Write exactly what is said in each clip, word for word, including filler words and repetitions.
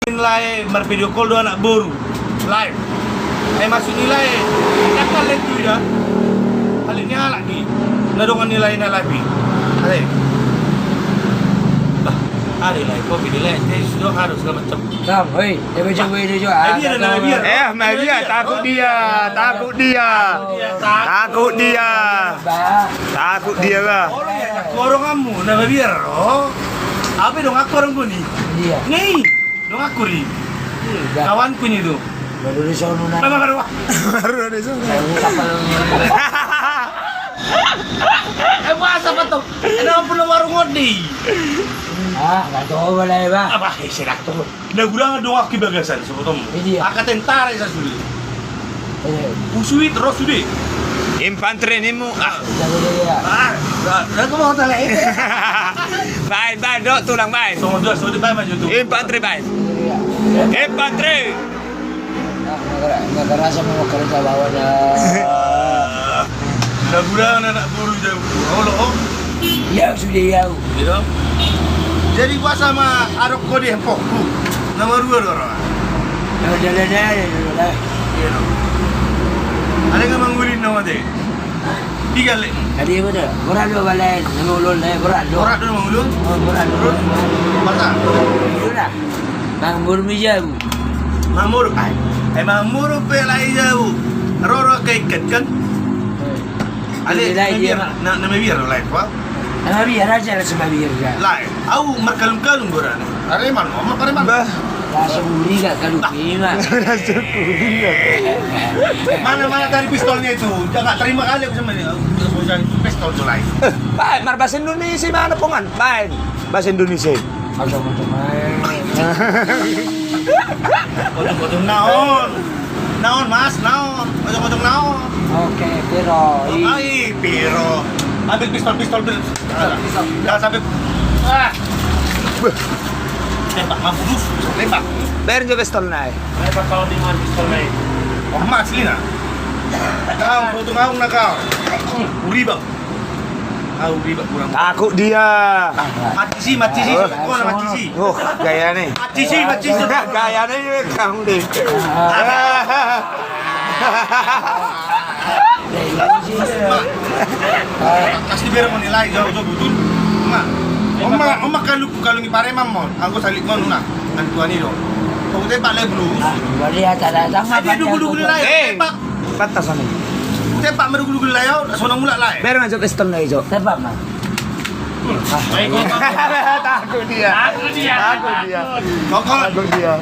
Lae marvideo call do anak boru. Live. Ai maksud ni lae, dakkan lae tu ida. Halak ni halak i. Na dongan ni lae na live i. Ale. Bah, ale lae, kopi di lae. Jadi sudah harus segala macam. Tam, hoi, dia baca, hoi, dia juga. Ah, dia ada biar. Eh, Maria, takut dia, takut dia. Takut dia. Takut dia lah. Orang ya, orang kamu, na biar, oh. Apa dong aku orang guni? Iya. Nih. Dong aku ri. Iya. Kawanku ni tu. Baru di sono na. Baru, baru. Baru di sono. Baru kapal. Eh, masa apa tu? Kenapa pula warung ngodi? Ah, nggak tahu boleh, Bang. Apa? Eh, saya dah tahu. Nda gurang dong aku bagasan sebetulnya. Iya. Angka tentara saya sulit. Usuit ro sude. Infanteri nimu. Ah. Ah, ah, ah, aku mau tanya itu. Baen, baen, dok, tulang, baen. Songon dua, songon dua, baen maju tu. Infanteri, baen. Infanteri. Nggak kera-, nggak kerasa mau kerja lawan, ah. Ah. Nda gurang anak boru jauh. Olo, oh. Iya, sude iya. Gitu. Jadi puasa ma arok ko di hempokku. Nomor dua do ro. Nomor dua do ro. Iya do. Ada nggak mangulin nama te? Tiga le. Tadi apa dah? Borat do balen. Nama ulun le, borat do. Borat do nama ulun? Oh, borat do. Terus? Masa? Sudah. Mangmur mi jabu. Mangmur, ai. Eh, mangmur pe lai jabu. Roro keket kan? Eh. Ale, dia nama biar, na, nama biar lai, pa? Nama biar aja lah sama biar ya. Lai, au markalung-kalung gorana. Pareman, oma pareman. Bah. Rasa buri gak kalung lima. Rasa buri gak. Mana, mana tadi pistolnya itu? Jangan terima kali aku sama dia. Aku sudah pistol tu lai. Eh, baen, mar bahasa Indonesia mana pongan? Baen. Bahasa Indonesia. Macam-macam aja. Ujung-ujung naon? Naon, Mas? Naon? Ujung-ujung naon? Oke, piro? Ai, piro? Ambil pistol, pistol, pistol. Pistol, pistol. Jangan sampai. Ah. Beuh. Tembak, mampus. Tembak. Baen jo pistol nai. Tembak kalau di mana pistol nai? Oh, Mas, ini nah. Kau, foto kau nak kau. Uri, Bang. Au, ribet kurang. Takut dia. Mati si, mati si. Oh. Kau na mati si. Oh, gaya nih. Mati si, mati si. Gaya nih, kamu deh. Pasti biar menilai jauh jauh betul. Ma, oma, oma kalau kalau ngi pareman mon, aku salik mon na. Kan tuan itu. Kau tembak le bulu. Tadi ada datang. Tadi dulu dulu lai. Eh. Tembak. Pantas ani. Tembak ma dugul-dugul lai au, sonang mulak lai. Baen ma jo pistol nai jo. Tembak ma. Takut dia. Takut dia. Takut dia. Pokok. Takut dia.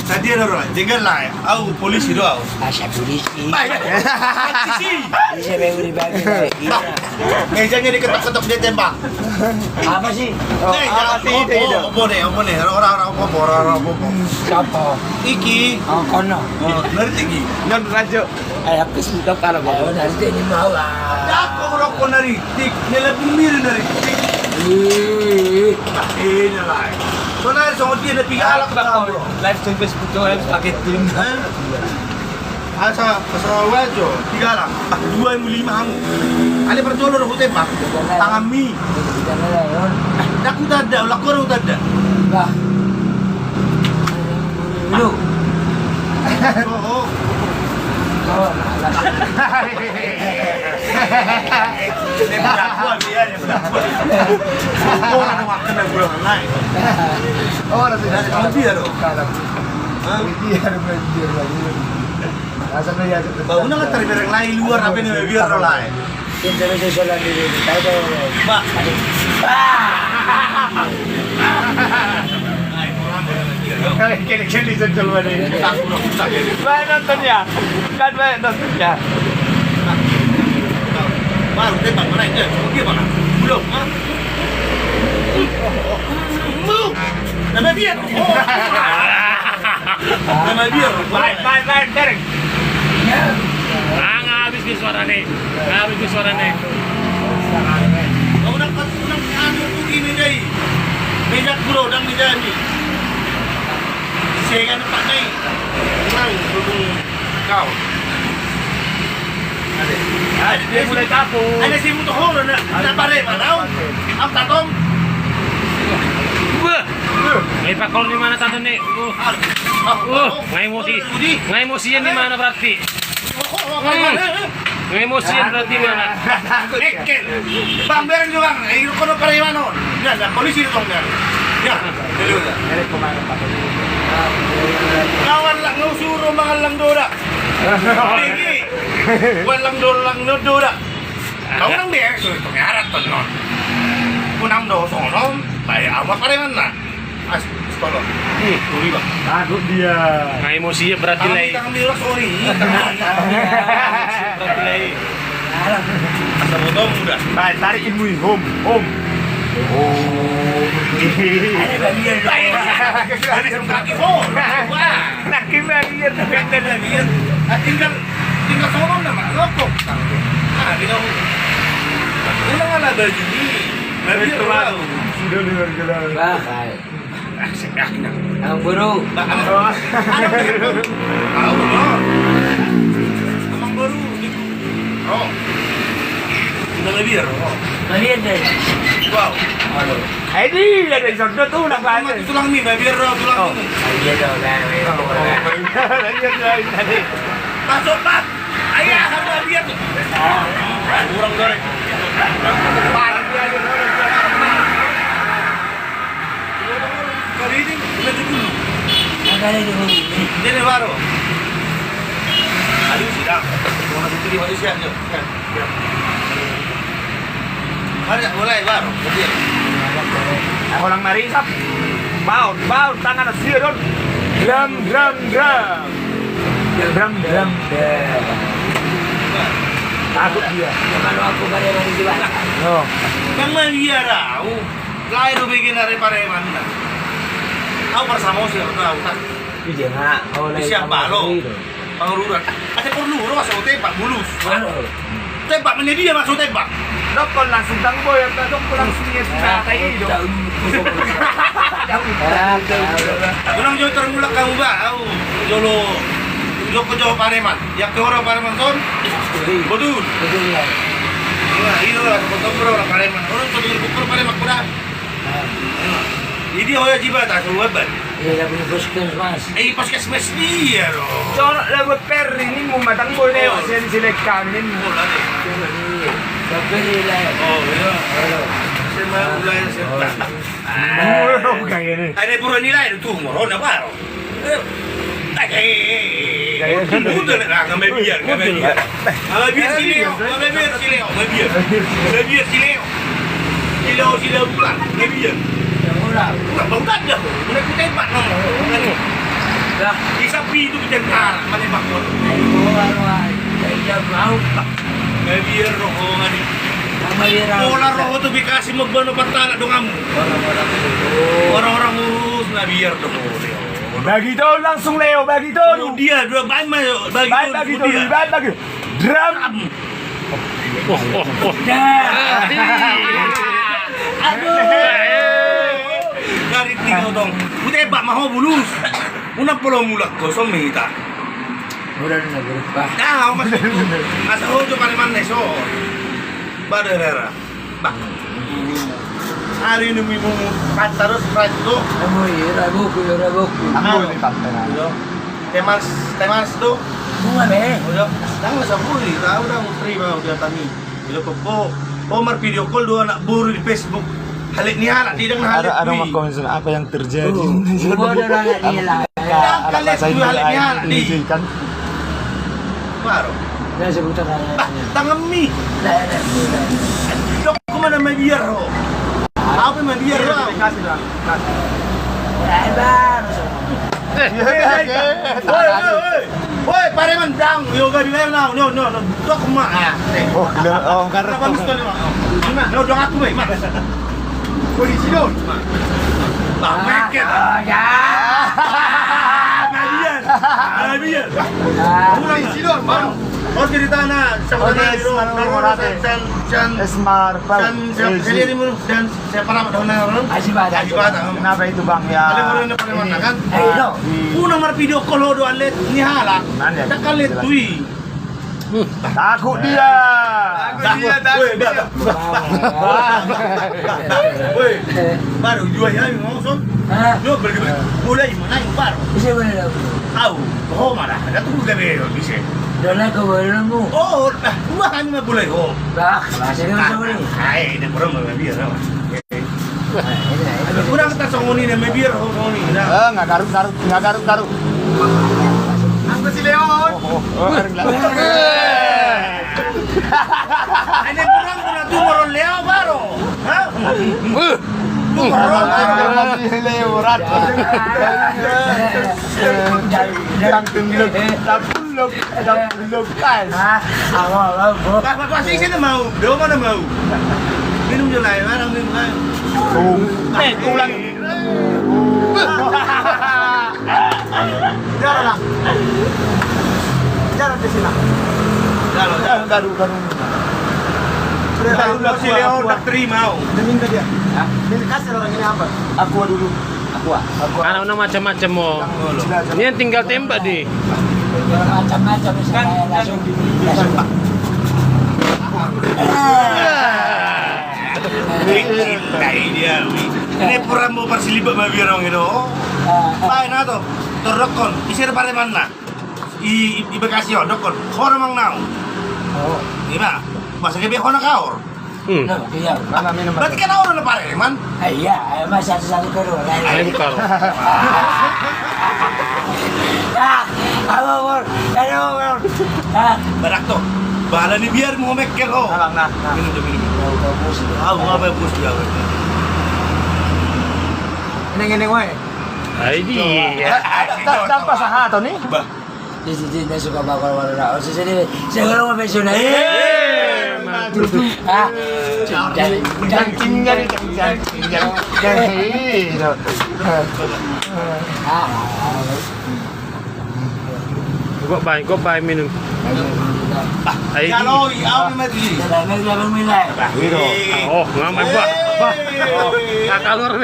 Tadi ada orang, jengkel lai. Au polisi do au. Asa polisi. Polisi. Bisa bae uri bagi lai. Iya. Mejanya diketok-ketok dia tembak. Apa sih? Eh, apa sih itu? Opo ne, opo ne. Orang-orang opo, orang-orang opo. Siapa? Iki. Oh, kono. Oh, ngerti iki. Non rajo. Eh, apa sih? Kau kalau mau. Ayo, nanti ini mau lah. Dah, kau rokok nari. Tik, nela bumir nari. Tik. Ih. Ini lah. Kau nari sama dia ada tiga alat lah, bro. Live stream Facebook tuh, live pakai tim. Hah? Asa, asa wajo, tiga lah. Bah, dua mu lima hamu. Ale parjolo do hutembak. Tangan mi. Dah ku tanda, ulak koro tanda. Bah. Lu. Oh, oh. Oh, alah. Ini budak gua, dia, ini budak gua. Oh, ada makan dan gula naik. Oh, ada tidak. Ada dia dong. Hah? Iya, ada dia lagi. Asal dia ada. Bau na kan terbereng lai luar, apa ini biar lai. Ba. Kene-kene sentuh lu ada. Bae nonton ya. Kan bae nonton ya. Baru tembak mana itu? Dia mana? Belum, ha? Belum. Nama dia? Nama dia? Bae, bae, bae, dereng. Nggak habis di suara nih. Nggak habis di suara nih. Kau udah pas udah anu tuh ini deh. Bejak bro, udah bisa nih. Saya kan Pak Nai. Kurang berhubung kau. Ada. Ada dia mulai takut. Ada si mutu holo na. Ada pare mana? Am tatom. Wah. Ngai pakol ni mana tanda ni. Uh. Uh, ngai emosi. Ngai emosian ni mana berarti. Ngai emosian berarti mana. Ekel. Bang, bereng jo, Bang. Ini kono pareman on. Ya, ya, polisi itu, Bang. Ya. Dulu ya. Kawan lang ngusuro mangan lang dodak. Tinggi. Buat lang dodak, lang dodak. Kau nang be, so, pengarat ton non. Kunang do sono, bae amat pareman na. As, sekolah. Hmm. Tuli, Bang. Takut dia. Nah, emosi ya berarti lai. Tangan di ulas ori. Berarti lai. Asal botol muda. Bae, tarik ilmu, hom, hom. Oh. Dari kaki, hom. Wah. Naki bagian, bagian. Ah, tinggal, tinggal sono nama, rokok. Ah, tinggal. Ulang ala baju ni. Bagian tahu. Sudah dengar jelas. Bah. Ah, sedap, nah. Amang Boru. Bah, amang. Amang Boru. Amang Boru. Oh. Udah lebih ya, oh. Lebih deh. Wow. Aduh. Eh, di, ada sodo tu, nak. Mati tulang ni, bae biar ro tulang ni. Iya dong, bae, bae. Masuk, Pak. Ayo, sama biar. Kurang goreng. Parah dia, dia, dia. Kali ini, kita dulu. Makanya dulu. Dia ni baru. Aduh, sudah. Mau nanti di Malaysia, yuk. Mari, mulai, Bar. Aku nang marisap. Baon, baon, tangan na sia, don. Dram, dram, dram. Dram, dram, dram. Takut dia. Jangan aku pada main di bawah. Oh. Nang mabiar au. Lae do bege na re pareman na. Au parsamo sia, au tak. Iya, Mak. Siap balo. Pangururan. Ate porlu ro, masa tembak bulus. Tembak menyedia, masa tembak. Dokon langsung tang boy, apa dokon langsung ya, sudah kayak itu. Ulang jauh termulak kamu, Bang. Au, jolo. Joko jauh pareman. Ya ke orang pareman, son. Betul. Betul, ya. Iya, iya, betul, orang pareman. Orang betul, betul pareman, kuda. Jadi, oh ya, jiba, tak seru, Bang. Iya, lagu ni puskesmas. Eh, puskesmas dia, loh. Colok lagu Perry ni, mau matang boy, Neo. Oh. Saya di Silakan ni. Oh, lagi. Iya. Perry lah. Oh, iya. Halo. Saya mau mulai, saya tak. Oh, kayak ni. Ada buruan nilai tu, moro, apa, ro? Eh, eh, eh, eh, eh. Udah lah, nggak mabiar, nggak mabiar. Nggak mabiar si Leo, nggak mabiar si Leo, nggak mabiar si Leo. Si Leo, si Leo pulang, nggak mabiar. Udah, bang, udah dah. Mulai ku tembak, ngomong. Dah. Di sapi itu kita ntar, mana bang? Ayo, baru aja. Saya mau. Nggak mabiar, rohongan ini. Nggak mabiar. Pola roho tu bekasi, mau bano patala donganmu. Orang-orang urus. Orang-orang urus, nggak mabiar, roho. Bagi tolu langsung, Leo, bagi tolu. Oh, dia dua, baik, baik, bagi tolu, baik, bagi. Drum. Oh, oh, oh. Nah. Aduh. Dari tiga otong. Udah, Pak, mau bulus. Unang polo mulak ko, so mita. Udah, udah, udah. Nah, mas. Masa ho jo pareman na so. Pada rara. Bah. Ari ni mimu pantaros rai tu. Amo i, rai boku, rai boku. Amo i pantaros. Temas, temas tu. Bunga be. Udah, tanggal saburi, tahu dah mutri bang udah tani. Udah kok, oh, mar video call dua anak boru di Facebook. Halek ni anak tidak na halek. Ada, ada mak komen sana, apa yang terjadi? Gua ada anak dia lah. Halek ni anak ni. Baru. Tangan mi. Dok, kemana mabiar ho? Apa mabiar ho? Woi, woi, woi. Woi, pareman dang. Yo, gak dibayar now. No, no, no. Dok, ma. Ah, eh. Oh, gila. Oh, karena. Kenapa mesti lima? No, dong aku, Bang. Polisi dong. Bang, meket. Mabiar. Mabiar. Polisi dong, Bang. Oh, ceritana, sebenarnya, San, San, San, San, saya para daun orang. Aji Bata. Aji Bata. Kenapa itu, Bang? Ya. Ada orang yang pernah mengatakan, eh, no. Unang mar video call ho do alet ni halak. Tak alet tui. Takut dia. Takut dia, takut dia. Woi, baru dua hari ngosong. Hah? Dua beli, beli. Mulai mana yang baru? Bisa mana dah? Au, ho mana? Ada tuh gabe bisa. Dona ke baru nemu. Oh, nah, dua kami mah mulai ho. Bah, masih ada sama ni. Hai, ini belum biar apa? Kurang tak songoni na mabiar ho songoni na. Eh, nga garuk garuk, nga garuk garuk. Anggo si Leon. Oh, oh, oh, garuk garuk. Ini kurang kena tu moron Leo baru. Hah? Tu moron baru. Si Leo rat. Yang tenggelam. Dapur lo, dapur lo, guys. Ah, apa apa. Pas pas isi na mau, do mana mau. Minum dulu lah, mana minum lah. Eh, ulang. Jalan lah. Jalan di sini. Jalan, jalan. Baru, baru. Sudah, baru, baru, si Leo tak terima. Minta dia. Hah? Minta kasih orang ini apa? Aqua dulu. Aqua. Aqua. Anak macam-macam mo. Ini yang tinggal tembak di. Macam-macam. Ini pura mau parsilibak ma biar orang itu. Baik na to. Tor dokkon, ise do paremanna? I, i, i Bekasi on, dokkon. Ho do manang naung. Ima. Masa gabe ho na kaor. Hmm. Berarti kan au do na pareman. Iya, masa satu satu kedua. Ayo buka. Ah, apa, Bor? Ayo, Bor. Ah. Barak to. Bala ni biar mau mekel ho. Minum, minum. Au, apa bus dia? Neng, neng, wae. Ai dia. Tanpa sahat ni. Bah. Di sini dia suka bakar warna. Oh, sisi ni. Saya kalau mau pensiun aja. Eh, mantul. Ah. Jangan, jangan, jangan, jangan. Ah. Gua bae, gua bae minum. Ai, kalau au memang di. Oh, ngapa gua? Bah. Oh, kakak lu.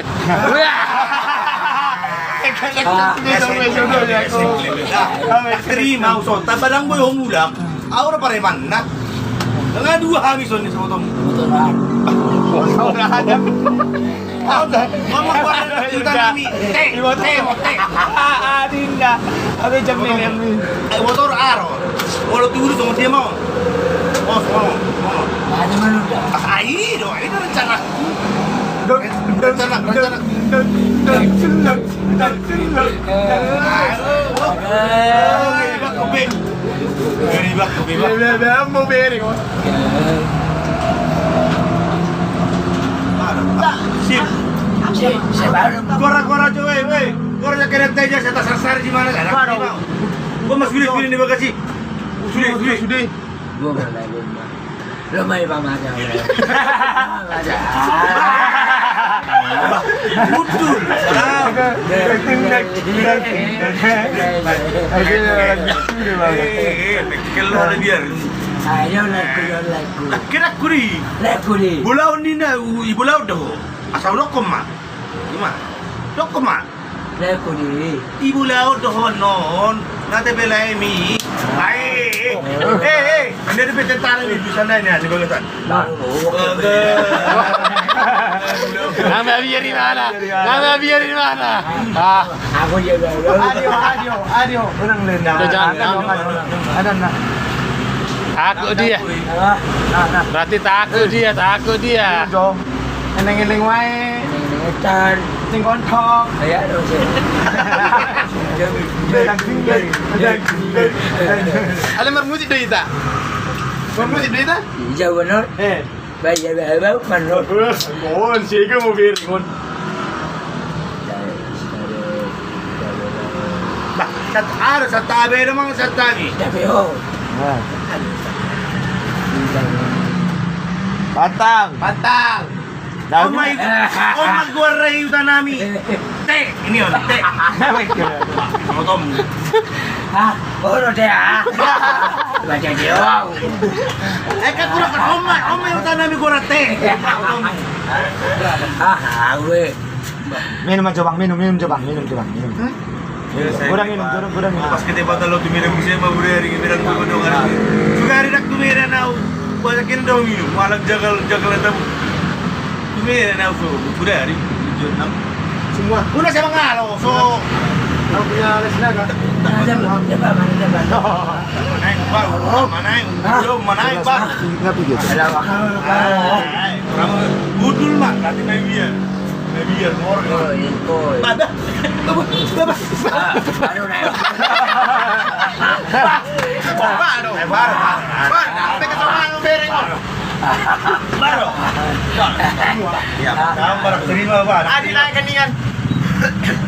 Terima usah. Tambah dang boy mulak. Au do paremanna. Tanggal dua habis on di sotom. Betul, Bang. Ngomong gua ada cinta kami. Teh, teh, teh. Adinda. Ada jam ni, jam ni. Eh, motor aro. Walau tidur sama dia mau. Oh, sono, sono. Ada mana udah? Ai do, ini rencana. Rencana, rencana. Gora-gora coba, weh. Gora kena teja, saya tak sasar di mana kan? Gua masih pilih-pilih di bagasi. Sudah, sudah, sudah. Gua malah, gua malah. Lo main apa aja? Betul. Kalau ada biar. Ayo laku, laku. Kira kuri. Laku ni. Bolaon ni na, i bolaon do. Asal dokkon ma. Ima. Dokkon ma. Laku ni. Ibu laut dohon non. Nate bela emi. Ae. Eh, eh. Ini ada tentara ni di sana ini, di bagasan. Nama biar di mana? Nama biar di mana? Ah. Aku ya. Adio, adio, adio. Orang lain. Jangan. Ada nak. Takut dia. Berarti takut dia, takut dia. Eleng-eleng wae. Eleng-eleng etan. Sing kontok. Iya, terus. Ale marmusik do hita. Marmusik do hita? Iya, bener. Eh. Baik, ya, baik, baik, bener. Terus, mohon, sih, kamu biar, mohon. Bah, sat-, ada satabi, ada mang satabi. Tapi, oh. Nah. Pantang. Pantang. Nah, oh my, oh my God, rai utanami. Te, ini on, te. Otom. Ah, oro te, ah. Baca dia. Eh, kan kurang kan, oh my, oh my, utanami gua te. Ah, gue. Minum aja, Bang, minum, minum aja, Bang, minum aja, Bang, minum. Hah? Godang inum, godang, godang inum. Pas kita batal lo tu Medan, bisa ma bure ari Medan, godang ari. Juga ari dak tu Medan au. Banyak yang dong minum, malam jagal, jagal ada. Tu Medan au, bure ari. Semua. Guna saya mangalo, so. Kau punya les naga. Mana, mana, mana, mana? Mana, mana, mana? Mana, mana? Ngapi gitu? Ada apa? Ai, orang budul mah, nanti main dia. Main dia, orang. Oh, info. Ada. Apa? Apa? Ah, anu, nah. Baru, baru. Baru, sampai ke sana, lu bereng. Baru. Iya, Bang. Bang, baru terima, Bang. Adi naik keningan.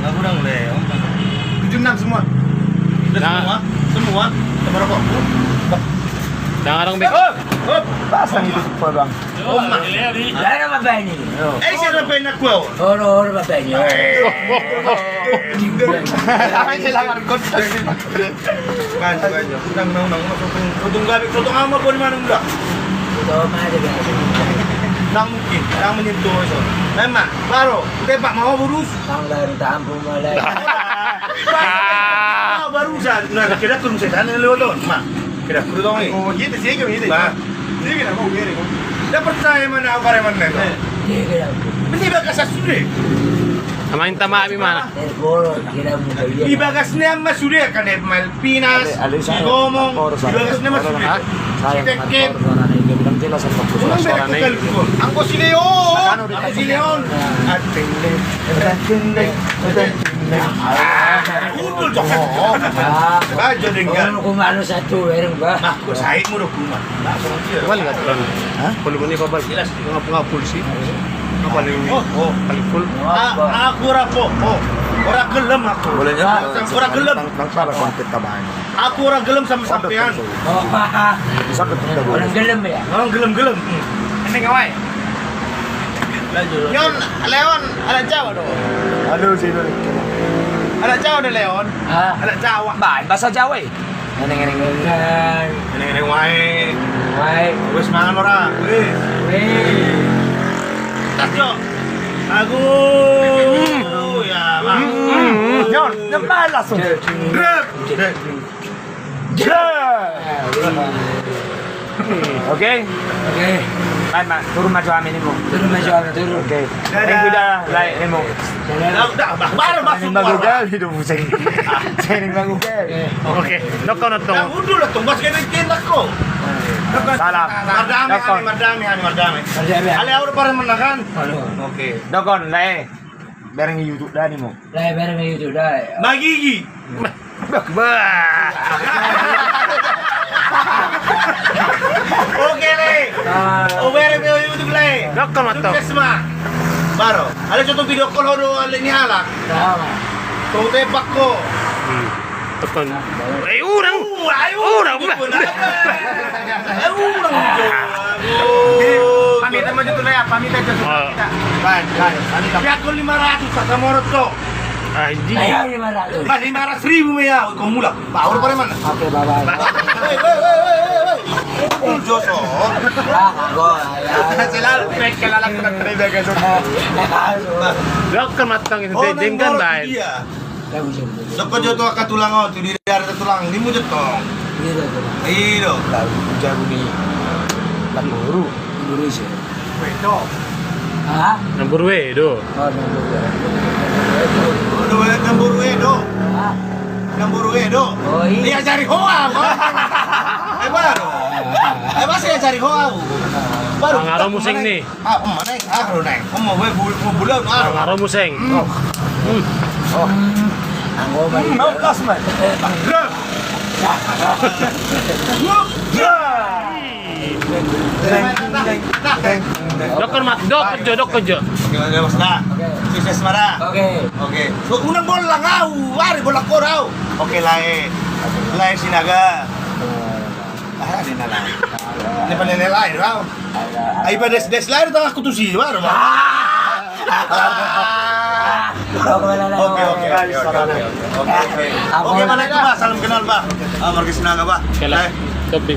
Nggak kurang, Le. Tujuh enam semua. Udah semua? Semua? Kita baru kok. Jangan orang bikin. Hop, hop. Pasang itu, Bang. Oma. Lah, ada apa ini? Eh, siapa pengen aku? Oro, oro, apa ini? Apa yang saya lakukan? Kan, kan, ya. Udang, udang, udang, udang, udang, udang, gabe, udang, ama, apa di mana, udang? Udang, apa aja, kan? Udang mungkin, udang menyentuh, so. Memang, baru, tembak, mau burus. Bang, dari tampung, mulai. Barusan, nah, kira kurung setan yang lewat, Ma. Kira kurung, eh. Oh, gitu sih, gitu. Nah. Dia kira mau gini, kok. Dia percaya mana apa yang mana, kok? Iya, kira. Mesti bakal sasude. Sama yang tama, abi mana? Di bagas ni ama sude kan, eh, Malvinas, di Gomong, di bagas ni ama sude. Sayang, si Teket. Kurang beda kekal, kok. Anggo si Leon, anggo si Leon. Ateng deh, ateng deh, ateng deh. Udul, cok. Ah. Bajo denggan. Oh, kumano satu, bereng, bah. Nah, gua saik mulu, kumano. Balik kan? Hah? Kalau ini apa, balik? Jelas. Ngapa, ngapa full sih? Apa lagi? Oh, oh. Paling full. A-, aku rapo. Oh. Ora gelem aku. Boleh nyala. Ora gelem. Nang, nang salah konten tambahan. Aku ora gelem sama sampean. Oh. Bisa ketemu. Ora gelem ya? Ora gelem-gelem. Hmm. Ini ngawai. Leon, Leon, anak Jawa do. Aduh, sini. Anak Jawa do, Leon. Ah. Anak Jawa. Bah, bahasa Jawa, eh. Neng, neng, neng. Neng, neng, wae. Wae. Wes mangan ora? Wes. Wes. Tas, Jo. Agus. Hmm. Ya, Bang. Hmm, hmm, hmm. Jon, nyemal langsung. Grab. Grab. Oke. Oke. Baik, Mak. Turun maju amin ini, Bu. Turun maju amin, turun. Oke. Thank you dah, like, Remo. Udah, udah, baru masuk. Ini bagus kali itu, Bu. Saya ini bagus kali. Oke. Nokko nonton. Nah, udah lah, tumbas kayak bikin aku. Salam. Mardame, mardame, mardame. Mardame. Ale, au do pareman na kan? Oke. Dokon, lae. Bereng YouTube dah ni, Mo. Lae, bereng YouTube dah. Bagigi. Bah, bah. Oke, Le. Ah. O, bereng be YouTube, Le. Dokon, mantap. Sukses ma. Baru. Ale, contoh video call ho do, ale ni halak. Sama. Kau tembak ko. Hmm. Tekan. Eh, urang. Uh, ayo, urang, urang, urang. Eh, urang, urang. Pamit aja tu, Lea, pamit aja tu. Oh. Baik, baik. Tapi aku lima ratus, tak sama orang tu. Anjing. Ayo, lima ratus. Bah, lima ratus ribu ya, kau mulak. Bah, orang pada mana? Oke, bye-bye. Woi, woi, woi, woi, woi. Pukul Joso. Ah, gua, ya. Selalu, kayak kelala, kita terima, guys. Dia kan matang itu, oh, denggan, baik. Iya. Dokon jo tu angka tulang on, tu di daerah tulang, di mujud tong. Iya, tulang. Iya, dong. Tahu, jago ni. Lamburu. Lamburu isi. Wedo. Hah? Lamburu Wedo. Oh, Lamburu Wedo. Lamburu Wedo. Hah? Lamburu Wedo. Oh, iya. Iya, cari hoa, Bang. Eh, baru. Eh, masih cari hoa, Bu. Baru. Angaro museng ni. Ah, om, mana? Ah, kalau naik. Om, mau gue bul-, mau bulan, ah. Angaro museng. Hmm. Oh. Hmm. Anggo, hmm, mau gas, man. Dokon, Mat, dokon jo, dokon jo. Oke, oke, Mas, dah. Oke. Sukses, Mara. Oke. Oke. So, unang bolang au, ari bolang kor au. Oke, lae. Lae Sinaga. Ah, di mana? Ini pada nilai, bro. Ai, pada des-des lahir tengah kutu si, baru, bro. Oke, oke, oke, oke, oke. Oke, mana itu, Pak? Salam kenal, Pak. Ah, marga Sinaga, Pak. Oke lah. Eh. Topi.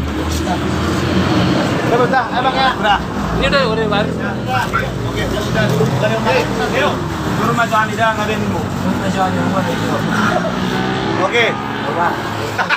Udah, bentar. Eh, Bang, ya. Udah. Ini udah, udah baru. Oke, sudah. Sudah, oke. Ayo. Turun maju, Ani, dah, nggak ada ini, Bu. Turun maju, Ani, Bu. Oke.